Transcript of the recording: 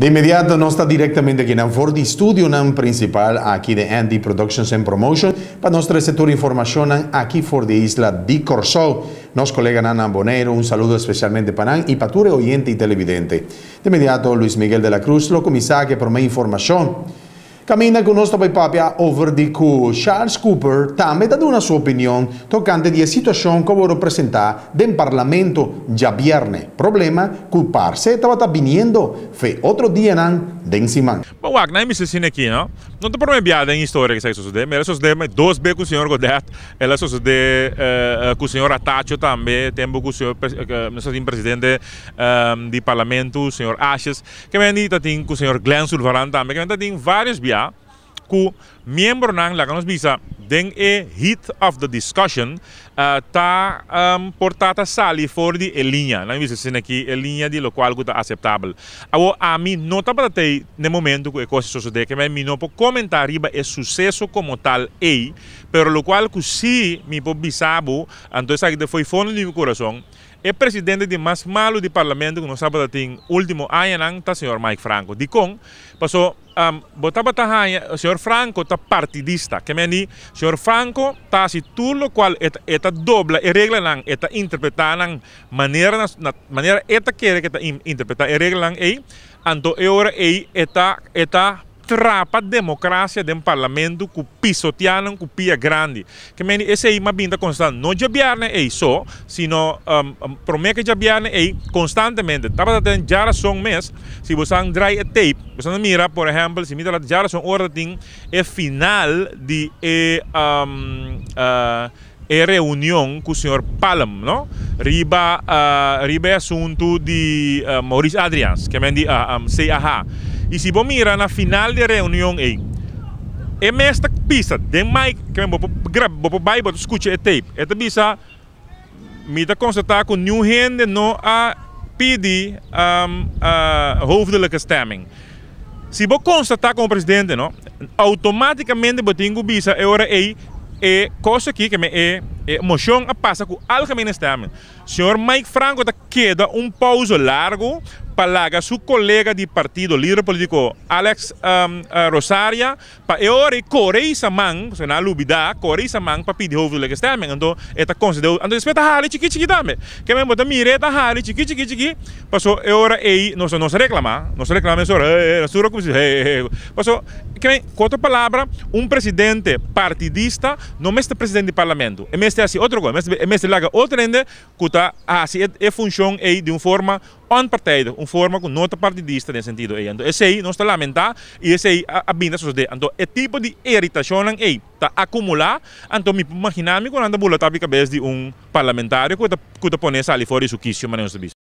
De inmediato nos ta directamente akinan for di studionan principal aki di Andy Productions and Promotion pa nos trece tur informacionnan aki for di isla di Corsou. Nos coleganan na Boneiro, un saludo especialmente pa nan y pa tur e oyente y televidente. De inmediato Luis Miguel de la Cruz lo cuminsa cu e prome informacion. Caminda cu nos ta bay papia over di cu Charles Cooper tambe ta duna su opinion tocante di e situacion cu a worde presenta den Parlamento djabierne. Problema cu parce tabata biniendo fe otro dianan den siman. Bo wak na e mester sina aki no. No ta prome bia den historia cu esaki sosode. Mi el a sosode dos be cu señor Godett, el a sosode cu señor Atacho tambe, tempo cu señor nos tatin presidente di Parlamento señor Asjes. Ke men di ta tin ku señor Glenn Sulvaran tambe, ke men ta tin varios bia ku miembronan, laga nos bisa, den e heat of the discussion ta por ta ta sali for di e liña, laga mi bisa asina aki, e liña di lokual ku ta aseptabel. Awor ami no tabata tei na e momento ku e kos a sosodé, ke men mi no por komentá riba e suseso komo tal ei, pero lokual ku sí mi por bisa bo, anto esaki ta fo'i fondo di mi kurason, E presidente di mas malu di parlamento ku nos tabata tin ultimo añanan ta señor Mike Franco. Dikon? Paso bo tabata haña señor Franco ta partidista. Ke men di señor Franco ta hasi tur lokual e ta e ta dobla e reglanan, e ta interpretá nan manera na manera e ta kere ku e ta interpretá e reglanan ei, anto e ora ei e ta e ta Trapa democracia den parlamento cu pisoteanan cu pia grandi. Ke mende esey m'a bin ta constata no djabierne ey so, sino prome ke djabierne ey constantemente. Tabata den djarason mes, si bo san draai e tape, bo san ta mira por ehempel si mi ta laat djarason ora ta tin e final di e e reunion cu señor Palm no riba riba e asunto di Maurice Adriaans ke men di CAH y si bo mira na final di e reunion ey e mes ta bisa den mic ke men bo por graba bo por bay bo ta scucha e tape e ta bisa mi ta constata cu niun hende no a pidi hoofdelijke stemming si bo constata como presidente no automaticamente bo tin cu bisa e ora ey E kos aki ke men e e moshon a pasa ku algemene stemmen. Señor Mike Franco ta keda un pauzo largu pa laga su kolega di partido, lider politiko Alex Rosaria pa e ora ei kore isa man, pasobra nan a lubida, kore isa man pa pidi hoofdelijke stemming. Anto e ta konsede, anto despues ta hali chiki chiki tambe. Ke men bo ta mira e ta hali chiki chiki chiki paso e ora ei nos nos a reklama, nos a reklama mesora, hey, hey, nos tur a kuminsá hey, hey, paso ke men. Ku otro palabra, un presidente partidista no mester presidente di parlamento. E mester hasi otro kos. E mester laga otro hende ku ta hasi e funshon ei di un forma onpartijdig, un forma ku no ta partidista den sentido ei. Anto esei nos ta lamentá i esei a bin ta sosodé. Anto e tipo di iritashonnan ei ta akumulá, anto mi por maginá mi ku nan ta bula tapi kabes di un parlamentario ku ta pone sali for di su kisio, manera nos ta bisa.